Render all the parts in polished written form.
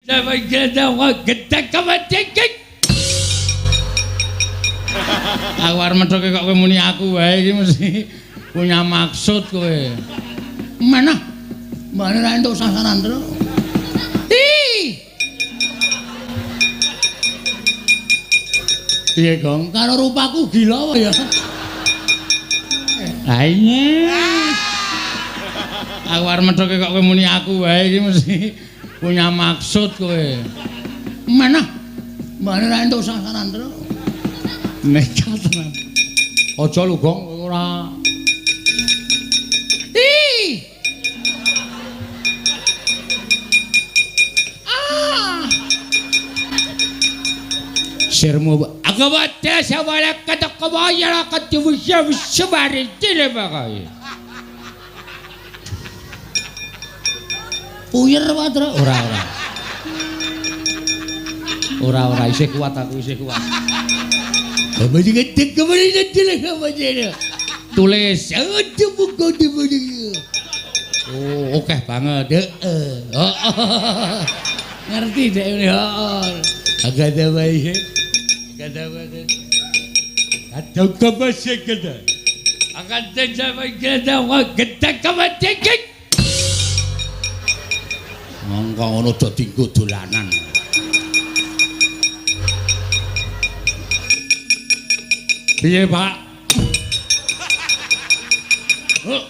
Aku arep methoke kok kowe muni aku wae iki mesti punya maksud kowe. Mana? Mbane ra entuk sasaran, Tru. Ih. Piye, Gong? Karo rupaku gila apa ya? Ha iya. Aku arep methoke kok kowe muni aku wae iki mesti punya maksud kowe. Mana? Mbane ra entuk sasaran, Tru. Nekat tenan. Aja lho, Gong, kowe ora. Ih. Ah. Sirmu agawate sawala katakawaya katuwisya wisabari tilebakay. Puyer wae, Tru. Ora, ora. Ora, ora isih kuat aku, isih kuat. Tulis. Oh, oke banget. Heeh. Ngerti dek ini. Heeh. Agak ada bae. Agak ada bae. Ada kebasik kita. Akan terjadi kita kita kebasik. Monggo ngono do dinggo dolanan. Piye, Pak? Wah,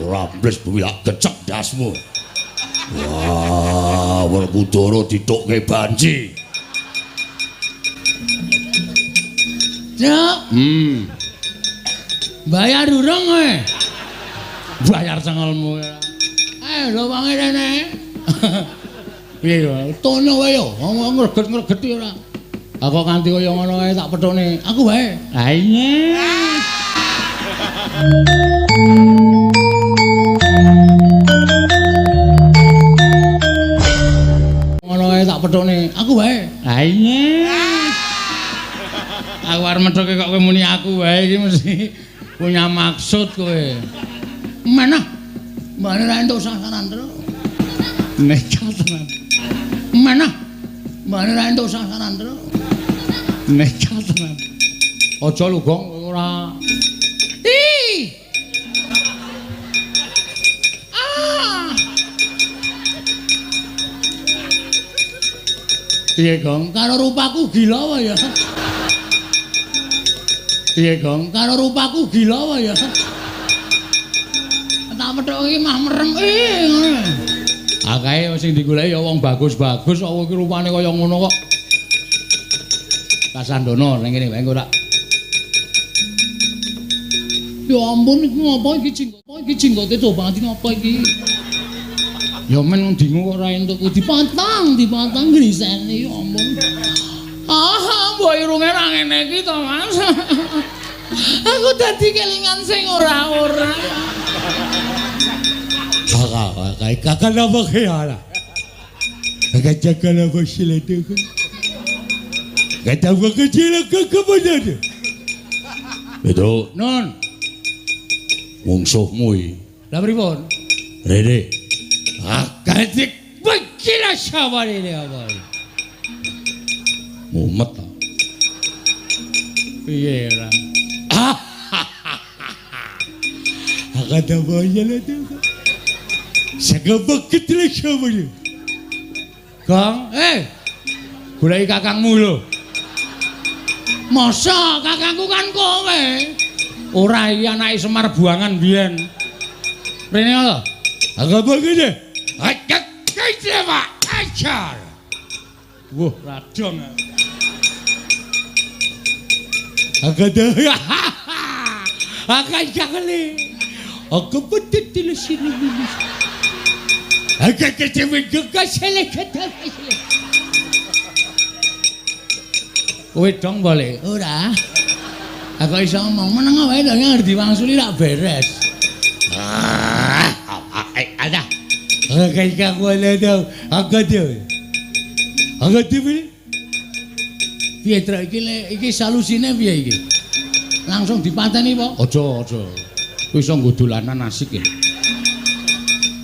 ora mbles bumi lak gecek ndasmu. Wah, Werkudara ditukke banci. Cuk. Bayar urung kowe? Bayar cengelmu. Lho wange rene. Piye yo? Tono wae yo, ngomong ngreget-ngregeti ora. Aku nganti kaya ngono kae tak pethone. Aku wae. Ha iya. Ngono kae tak pethone. Aku wae. Ha iya. Aku arep methoke kok kowe muni aku wae iki mesti punya maksud kowe. Mana? Mbane ra entuk sasaran, Tru. Nekat tenan. Mana? Mbane ra entuk sasaran, Tru. Nekat tenan. Aja lho, Gong, kowe ora. Ih. Ah. Piye, Gong? Karo rupaku gila apa ya? Piye, Gong? Karo rupaku gila apa ya? Tak methoke iki mah merem. Ngono. Akae sing digoleki ya wong bagus-bagus kok iki rupane kaya ngono kok. Kasandono ning kene wae ora. Ya ampun iki ngopo iki jenggot? Iki jenggote coba nganti ngopo iki? Ya men dingu kok ora entuk dipotong, dipotong grisene ya ampun. Ah, mbok irunge ra ngene iki to, Mas. Aku dadi kelingan sing ora-ora. Kakak, kakak napa kaya? Kakak jaga napa silete. Kata gua kecil ke kebenar. Betul, Non. Mungsuhmu iki. Lah pripun? Rene. Akadik bekila saware apa. Mumet ta. Piye ora? Akada boyel itu. Segebek kecil saware. Gong, goleki kakangmu lho. Masa kakangku kan kowe? Ora iki anake Semar buangan biyen. Rene lho. Agak begini. Agak kece Pak. Ajar. Wah, radong. Agak dah. Agak jakle. Aku betul sini. Agak kece gegas selek. Kowe dong boleh? Ora. Aku iso ngomong meneng wae to ngerti diwangsuli rak beres. Ah, ada. Agak boleh tau. Agak dia. Agak dia. Piye trek iki iki solusine piye iki? Langsung dipateni apa? Aja, aja. Kuwi iso nggo dolanan asik ya.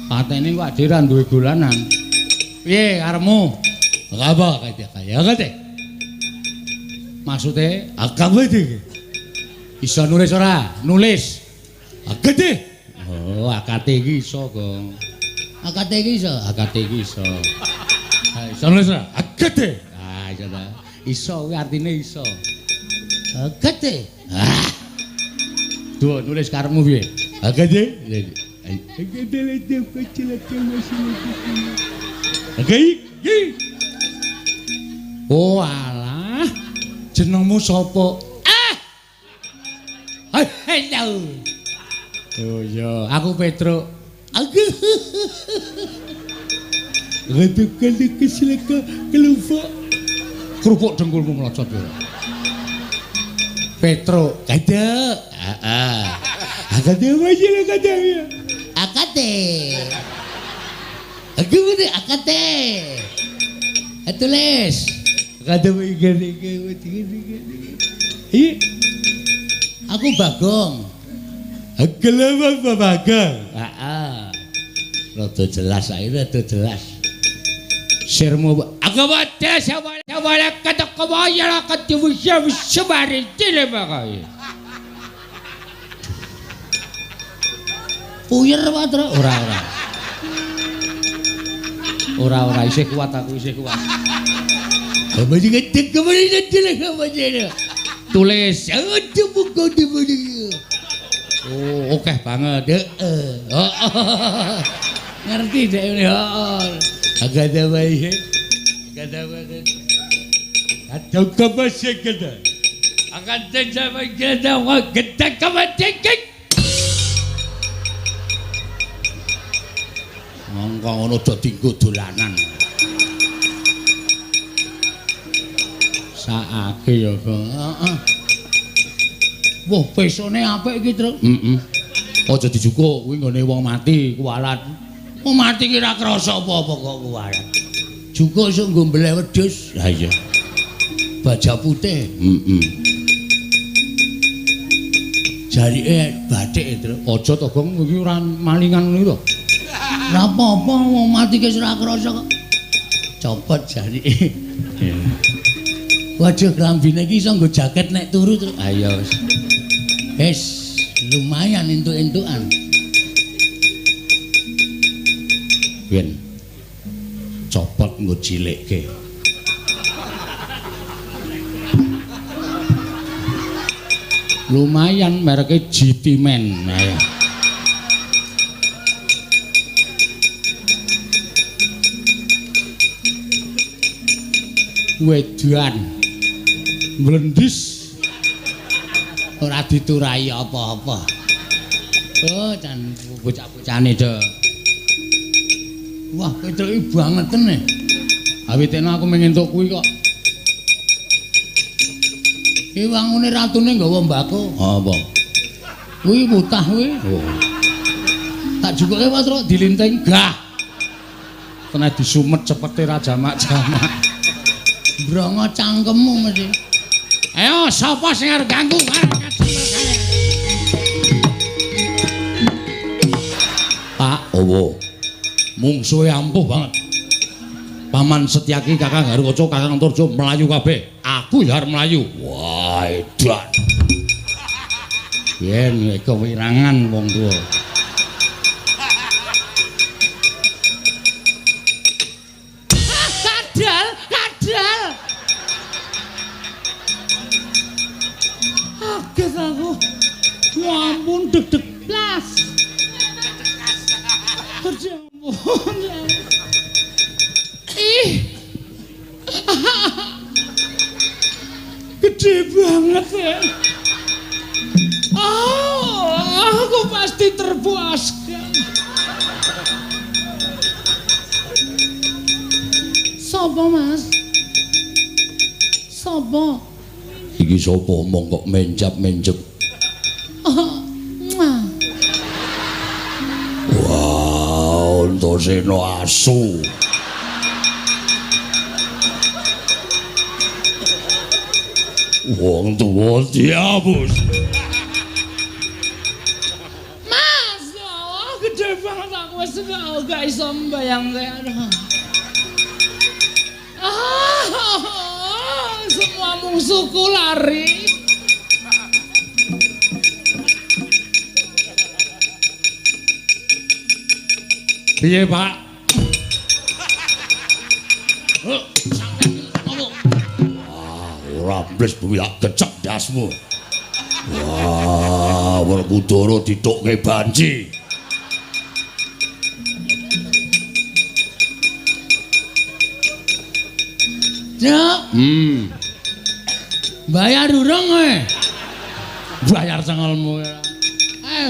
Patene kok adhe ra duwe dolanan. Piye karepmu? Apa kaya kaya kate? Maksude agama iki. Iso nulis ora? Nulis. Akate. Oh, akate iki iso, Gong. Akate iki iso, akate iki iso. Ha, iso nulis ora? Akate. Ah, iso ta. Iso kuwi artine iso. Akate. Ah. Duh, nulis karepmu piye? Akate. Oh alah, jenengmu sapa? Ah. Halo. Oh iya, aku Petruk. Aku. Kerupuk dengkulmu mlocot ya. Petruk, kada. Heeh. Akate wae kada ya. Akate. Aku ngene akate. Tulis. Akate wae gede. Iya. Aku Bagong. Akelem Bagong. Heeh. Rada jelas ae, rada jelas. Sirmu aku wae sawala katakawaya katiwusya sebari dilebakae. Puyer wae ora ora. Ora ora isih kuat aku isih kuat. Tulis. Oh, oke banget. Heeh. Ngerti dek ini. Heeh. Agak ada bae. Agak ada bae. Atau kebasik kita. Akan terjadi kita kita kebasik. Mongko ngono do dinggo dolanan. Saake ya, heeh. Wah, pesone apik iki, Truk. Heeh. Aja dijukuk kuwi nggone wong mati kuwalat. Wong mati ki ora krasa apa-apa kok kuwalat. Jukuk esuk nggo mbeleh wedhus. Lah iya. Baja putih. Heeh. Jarike bathik, Truk. Aja to, Gong, iki ora malingan ngono to. Ora apa-apa wong mati ki ora krasa kok. Copot jarike. Waduh, klambine iki iso nggo jaket nek turu, Truk. Ayo wis. Wis, lumayan entuk-entukan. Ben copot nggo cilikke. Lumayan mereke GT Man. Ayo. Wedan mlendis ora diturai apa-apa. Oh, jan bocah-bocahane do. Wah, Petruk iki bangeten e. Awitene aku mung entuk kuwi kok. Iki wangune ratune nggawa mbako. Apa? Kuwi mutah kuwi. Oh. Tak jukuke Petruk dilinting gah. Kena disumet cepete ra jamak-jamak. Brongo cangkemmu mesti. Ayo sapa sing arep ganggu? Pak Owo. Mungsuhe ampuh banget. Paman Setyaki, Kakang Garukaca, Kakang Antarja mlayu kabeh. Aku ya arep mlayu. Wah, edan. Yen kewirangan wong tuwa. Kadal, kadal. Kaget aku. Ampun deg-deg blas. Ampun. Ih. Gede banget ya. Oh, aku pasti terpuaskan. Sopo, Mas? Sopo? Iki sapa omong kok menjap-menjep? Oh, muah. Wah, Antasena asu. Wong tuwa diapus. Mas, oh, gede banget aku wis. Aku gak iso mbayangke aduh. Semua musuhku lari. Piye, Pak? Wah, ora mbles bumi tak gecek ndasmu. Wah, Werkudara ditukke banci. Cuk. Bayar urung kowe? Bayar cengelmu.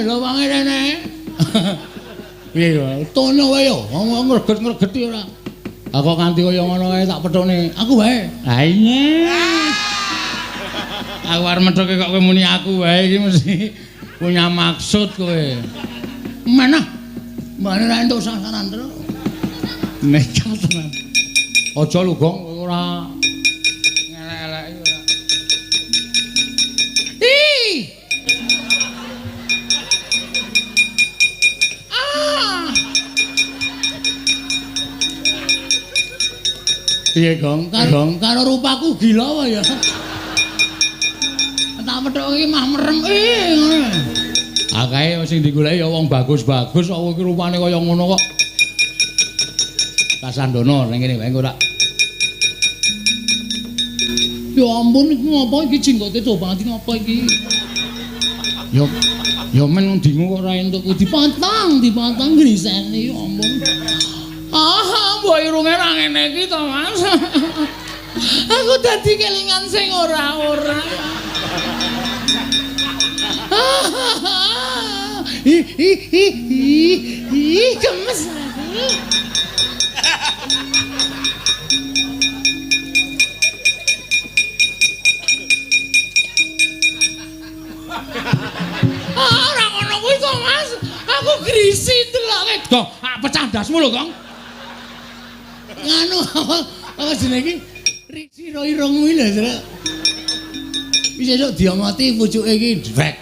Lho wange rene. Piye tono wae yo, ngomong ngreget-ngregeti ora. Aku kanthi kaya ngono kae tak pethukne. Aku wae. Ha iya. Aku arep methuke kok kowe muni aku wae iki mesti punya maksud kowe. Mana? Mbane ra entuk sasaran terus. Nekat tenan. Aja lho, Gong, kowe ora ngelek-eleki ora. Ih. Ah. Piye, Gong? Gong, karo rupaku gila apa ya? Tak methuke iki mah merem. Ngono. Akae sing digoleki ya wong bagus-bagus kok iki rupane kaya ngono kok. Kasandono ning kene wae ora. Ya ampun iki ngopo iki jenggote do banget ngopo iki? Ya ya men dingu kok ora entuk dipotong, dipotong griseni ya ampun. Ah, mbok irunge ra ngene iki to, Mas. Aku dadi kelingan sing ora-ora. Ih ih ih ih gemes aku. Ora ngono kuwi to, Mas. Aku grisi deloke. Gong, pecah ndasmu lho, Gong. Nganu apa jenenge iki? Risi ro irung kuwi lho, Truk. Wis esuk diomoti pucuke iki drek.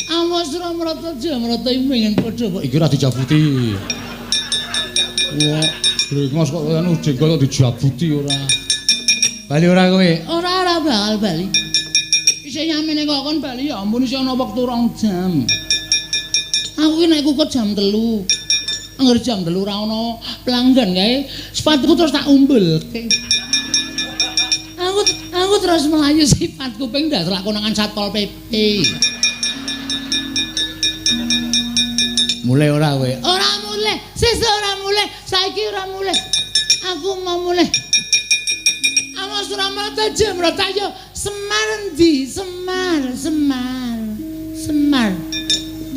Awas ora mrata jamrata pengen padha kok iki ora dijabuti. Wah, brengos kok anu jenggot kok dijabuti ora. Bali ora kowe? Ora ora bakal bali. Isih nyamene kok kon bali ya ampun isih ana wektu 2 jam. Aku ki nek kukut jam 3. Angger jam 3 ora ana pelanggan kae, sepatuku terus tak umbulke. Aku terus melayu sifat kuping ndas lakonangan Satpol PP. Mulai ora kowe? Ora mulai, sesuk ora mulai, saiki ora mulai. Aku mau mulai. Awas ora mrata jemrata yo Semar endi? Semar, Semar. Semar.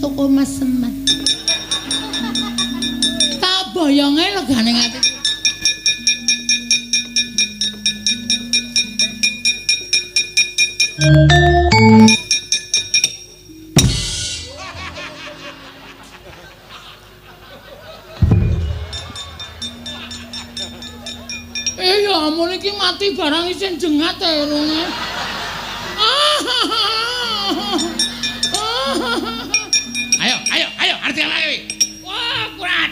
Toko Mas Semar. Tak boyonge legane ati. Ya ampun iki mati barang isih jengat irunge. Ayo, ayo, ayo, arti apa iki? Wah, kurat.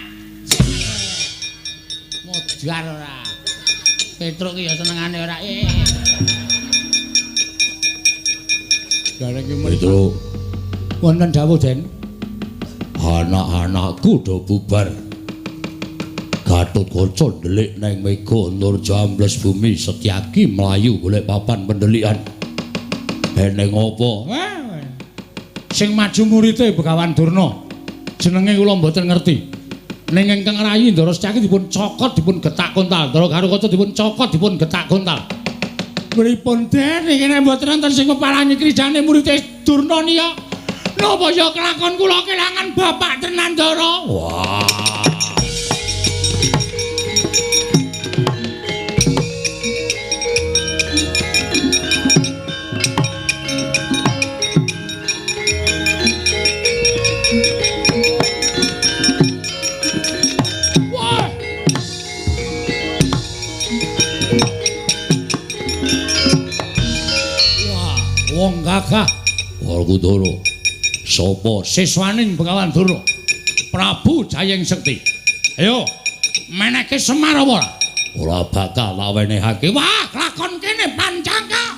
Modar ora. Petruk ki ya senengane ora. Gareng ki Petruk. Wonten dawuh, Den. Anak-anakku do bubar. Gatotkaca ndelik neng mega nur jambles bumi Setyaki mlayu golek papan pendelikan. Eneng apa? Sing maju murite Begawan Durna. Jenenge kula mboten ngerti. Ning ingkang rayi Ndara Setyaki dipun cokot dipun getak kontal. Ndara Garukaca dipun cokot dipun getak kontal. Pripun Den iki nek mboten wonten sing peparangi krijane murite Durna niya. Napa ya kelakon kula kelangan bapak tenan Ndara? Wah. Wong gagah Werkudara Sapa siswaning Begawan Durna? Prabu Jayeng Sekti. Ayo, menehke Semar apa ora? Ora bakal tak wenehake. Wah, lakon kene pancangka.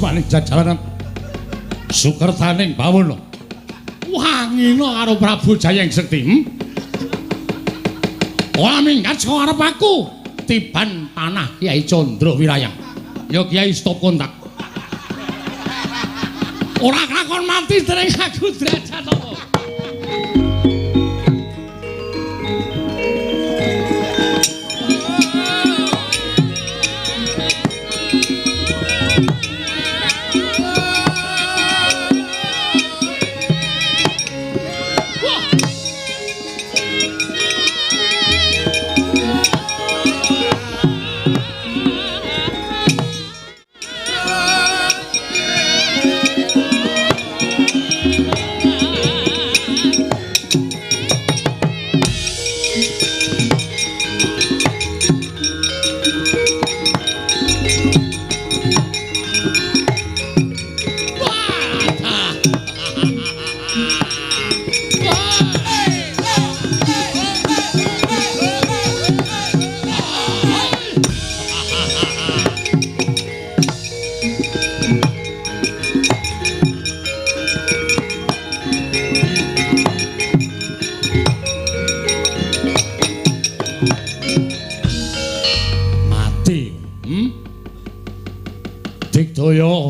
Maning jajalanan sukertaning bawana wangina karo Prabu Jayeng Sekti. Ora minggat saka arep aku tiban panah Kyai Candra Wirayang. Ya Kyai stop kontak. Ora kelakon mati dereng aku derajat apa.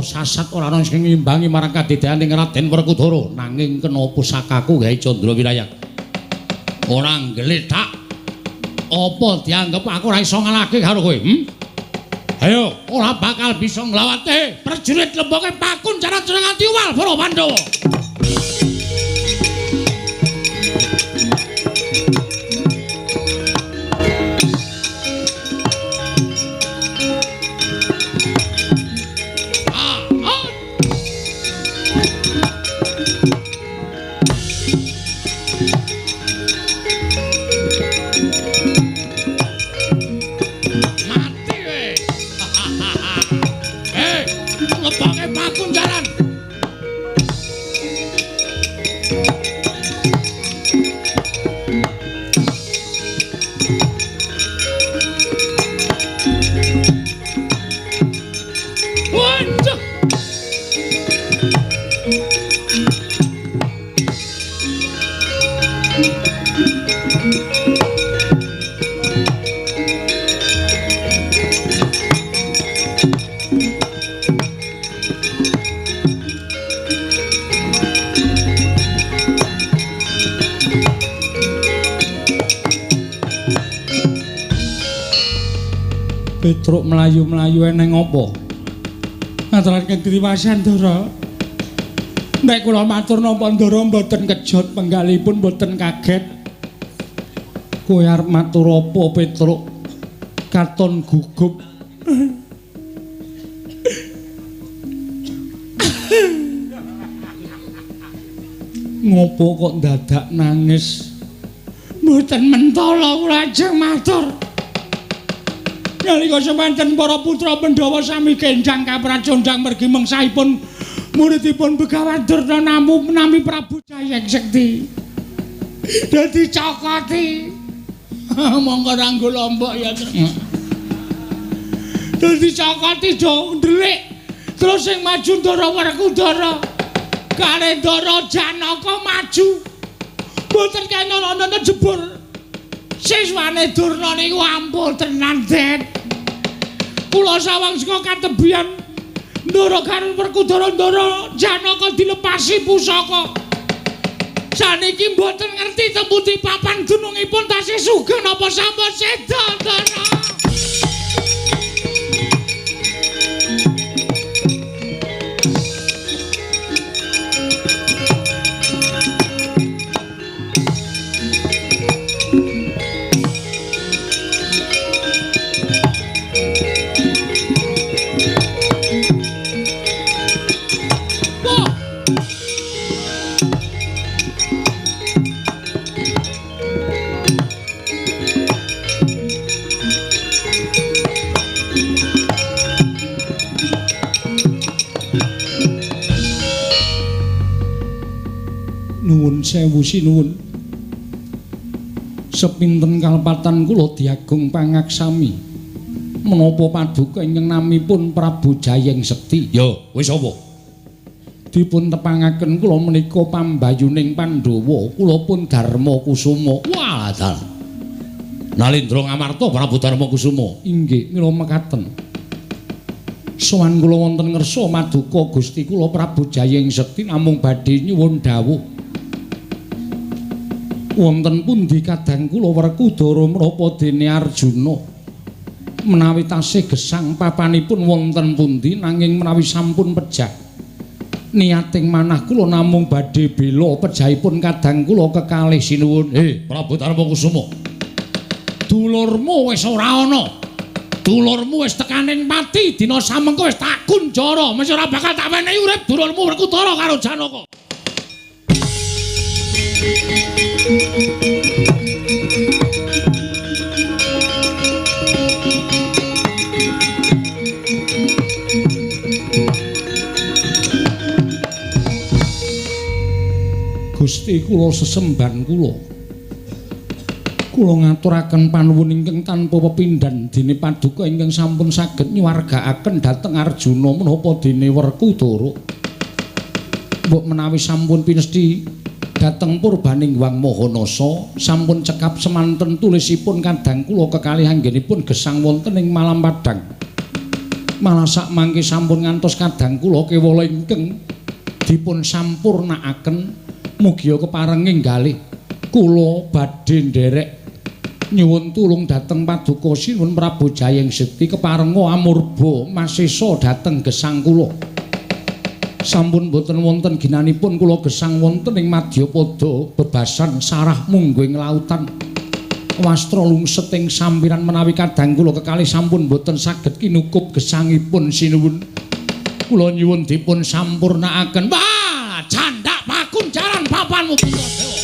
Sasat ora ana sing ngimbangi marang kadidehane Raden Werkudara, nanging kena pusakaku Kyai Candra Wirayang. Ora nggletak. Apa dianggep aku ora iso ngalahke karo kowe? Ayo, ora bakal bisa nglawate prajurit lemboke pakunjaran jeneng ati wal para Pandhawa. Petruk mlayu-mlayu eneng apa? Ngaturaken triwasan Ndara. Nek kula matur napa Ndara mboten kejot penggalipun mboten kaget. Kowe arep matur apa Petruk? Katon gugup. Ngopo kok dadak nangis? Mboten mentala kula ajeng matur. Nalika semanten para putra Pandhawa sami kenjang kapracondang mergi mengsahipun muridipun Begawan Durna namu nami Prabu Jayeng Sekti. Dadi cokoti. Monggo ranggo lombok ya. Dadi cokoti do ndelik. Terus sing maju Ndara Werkudara. Kare Ndara Janaka maju. Mboten kena ana jebur. Siswane Durna niku ampuh tenan, Det. Kula sawang saka katebian Ndara karo Werkudara Ndara Janaka dilepasi pusaka. Saniki mboten ngerti temputi papan dunungipun tasih sugeng napa sampun seda, Ndara. Sewu sinuwun. Sepinten kalepatan kula diagung pangaksami. Menapa paduka ingkang namipun Prabu Jayeng Sekti? Ya, wis apa? Dipun tepangaken kula menika pambayuning Pandhawa, kula pun Darma Kusuma. Wah, dalah. Nalindra Ngamarta Prabu Darma Kusuma. Inggih, mila mekaten. Sowan kula wonten ngersa maduka Gusti kula Prabu Jayeng Sekti namung badhe nyuwun dawuh. Wonten pundi kadang kula Werkudara menapa dene Arjuna? Menawi tasih gesang papanipun wonten pundi nanging menawi sampun pejah niating manah kula namung badhe bela pejahipun kadang kula kekalih sinuwun. Prabu Darma Kusuma, dulurmu wis ora ana. Dulurmu wis tekaning pati dina samengko wis tak kunjara, mesti ora bakal tak wenehi urip dulurmu Werkudara karo Janaka. Gusti kula sesembahan kula. Kula ngaturaken panuwun ingkang tanpa pepindhan dene paduka ingkang sampun saged nyuwargaaken dhateng Arjuna menapa dene Werkudara. Mbok menawi sampun pinesthi dhateng purbaning Hyang Mahanasa, sampun cekap semanten tulisipun kadang kula kekalih anggenipun gesang wonten ing malam padhang. Malah sak mangke sampun ngantos kadang kula kewala ingkang dipun sampurnaaken. Mugia keparenging galih kula badhe nderek nyuwun tulung dhateng paduka sinuwun Prabu Jayeng Sekti keparenga amurba masesa dhateng gesang kula. Sampun boten wonten ginanipun kula gesang wonten ing madyapada bebasan sarah mungguh ing lautan. Wastra lungset ing sampiran menawi kadang kula kekalih sampun boten saged kinukup gesangipun sinuwun. Kula nyuwun dipun sampurnaaken. Wah, candak pakunjaran papanmu Puntadewa.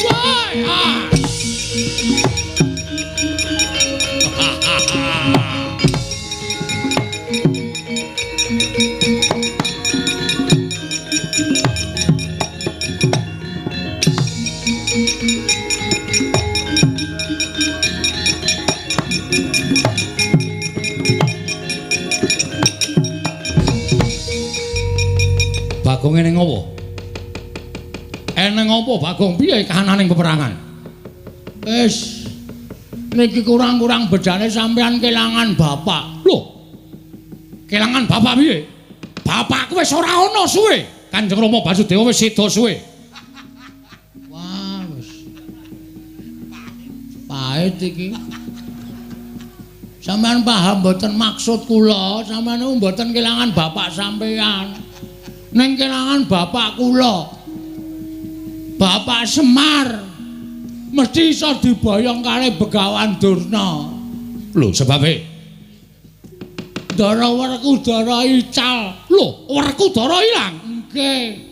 Woi, ah. Bagong eneng apa? Eneng apa Bagong? Piye kahananing peperangan? Wis niki kurang-kurang bedane sampean kelangan bapak. Lho. Kelangan bapak piye? Bapakku wis ora ana suwe. Kanjeng Rama Basudewa wis seda suwe. Wah, wis. Pahit iki. Sampean paham mboten maksud kula? Sampean niku mboten kelangan bapak sampean. Ning kelangan bapak kula. Bapak Semar mesti iso diboyong kali Begawan Durna. Lho, sebabe? Ndara Werkudara ical. Lho, Werkudara ilang? Nggih.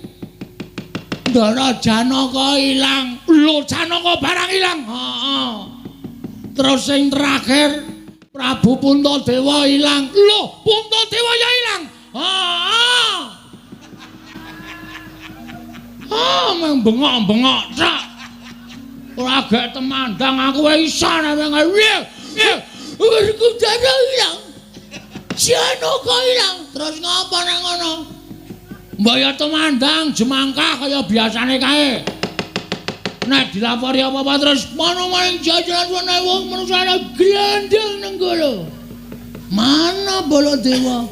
Ndara Janaka ilang. Lho, Janaka barang ilang. Heeh. Terus sing terakhir Prabu Puntadewa ilang. Lho, Puntadewa ya ilang. Heeh. Ah, meng bengok-bengok tok. Ora gek temandang aku wae iso nek Werkudara ilang. Janaka ilang. Terus ngapa nek ngono? Mbok ya temandang jemangkah kaya biasane kae. Nek dilapori apa-apa terus mono maring jajaran ana wong manusane glandang nenggala. Mana Baladewa?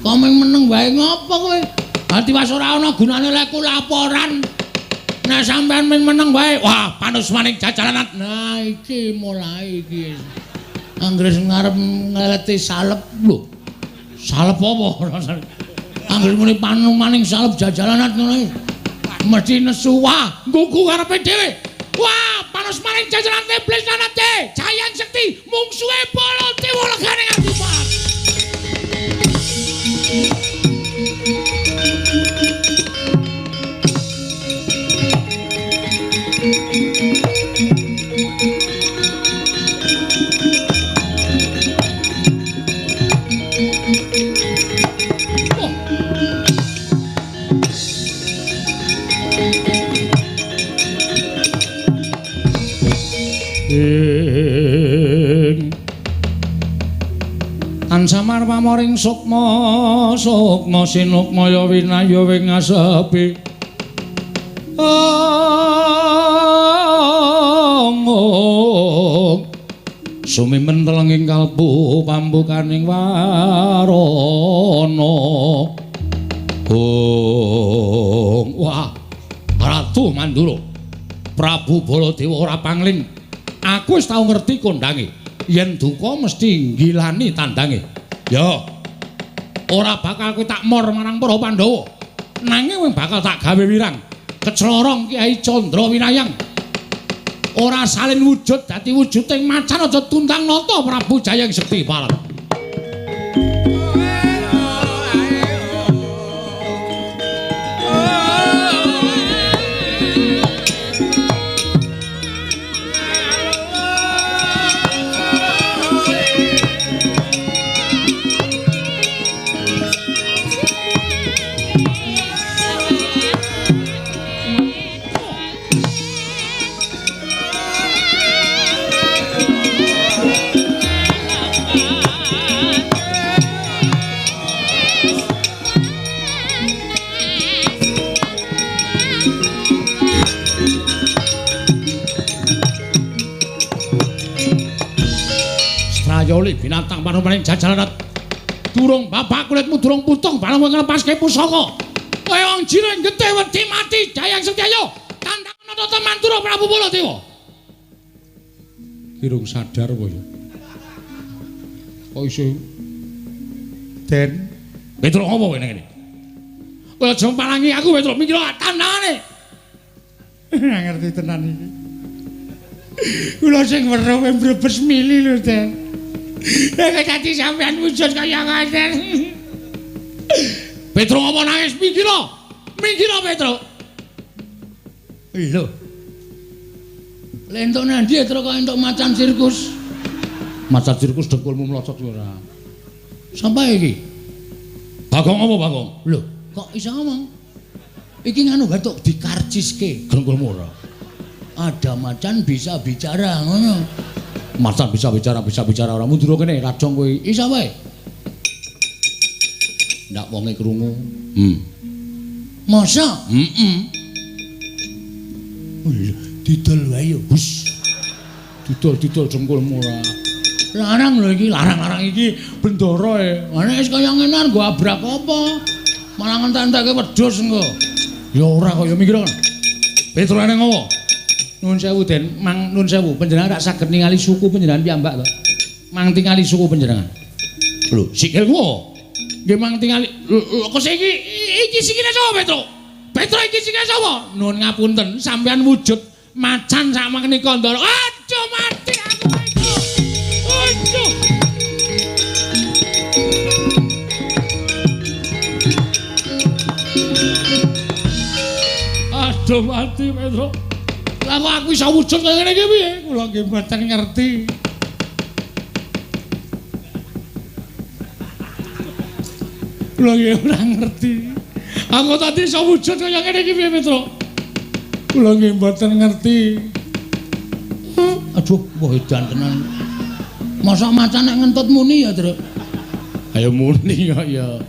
Kok meng meneng wae ngopo kowe? Ati was ora ana gunane lek laporan. Nek sampean ming meneng wae, wah panus maning jajaran. Nah iki mulai iki. Anggere ngarep ngeleti salep lho. Salep apa? Anggere muni panu maning salep jajaran ngono. Mesti nesu wah, nggugu karepe dhewe. Wah, panus maning jajaran iblis lanate. Jayeng Sekti mungsuhe Baladewa legane nganti pat. Ing Ansamar pamoring sukma sukma sinukmaya winaya wing asepi. Ong sumimen telenging kalbu pambukaning warana. Ong wah Ratu Mandura Prabu Baladewa ora pangling. Aku wis tau ngerti kondange. Yen duka mesti nggilani tandange. Ya. Ora bakal kowe tak mor marang para Pandhawa. Nanging kowe bakal tak gawe wirang. Kecelorong Kyai Candra Winayang. Ora salin wujud dadi wujuding macan aja tundang nata Prabu Jayeng Sekti Barat. Strayoli binatang panumaning jajaran durung bapak kulitmu durung putung bareng nglepaske pusaka. Kaya wong jiring getih wedi mati Jayeng Setyaya tandang nata Mandura Prabu Baladewa. Kirung sadar apa ya? Kok iso Den Petruk apa kowe nang kene? Kowe aja palangi aku Petruk mikir tandangane. Ora ngerti tenan iki. Kula sing weruh brebes mili lho, Den. Nek dadi sampean wujud kaya ngoten. Petruk apa nangis minggir? Minggir Petruk. Lho. Lha entuk nandi Petruk kok entuk macan sirkus? Macan sirkus dengkulmu mlocot ora. Sampai iki. Bagong apa Bagong? Lho, kok iso ngomong? Iki nganu gatuk dikarciske. Dengkulmu ora. Ada macan bisa bicara ngono. Macan bisa bicara ora mundur kene rajong kowe. Iso wae. Ndak wonge krungu. Masa? Heeh. Lho, didol wae yo. Hus. Didol-didol dengkulmu ora. Larang lho iki, larang-larang iki bendara e. Nek wis kaya ngene nggo abrak apa? Malah ngentek-entekke wedhus engko. Ya ora kaya mikir kan. Petruk eneng apa? Nuwun sewu Den, mang nuwun sewu, panjenengan rak saged ningali suku panjenengan piyambak to. Mang tingali suku panjenengan. Lho, sikilku apa? Nggih mang tingali. Lho, kok iki iki sikile sapa, Petruk? Petruk iki sikile sapa? Nuwun ngapunten, sampean wujud macan sak menika Ndara. Aduh mati aku iki. Aduh. Aduh mati Petruk. Lah kok aku iso wujud kaya ngene iki piye? Kula nggih mboten ngerti. Kula nggih ora ngerti. Aku tadi iso wujud kaya ngene iki piye, Petruk? Kula nggih mboten ngerti. Aduh, wah edan tenan. Mosok macan nek ngentut muni ya, Truk? Ayo muni kok ya.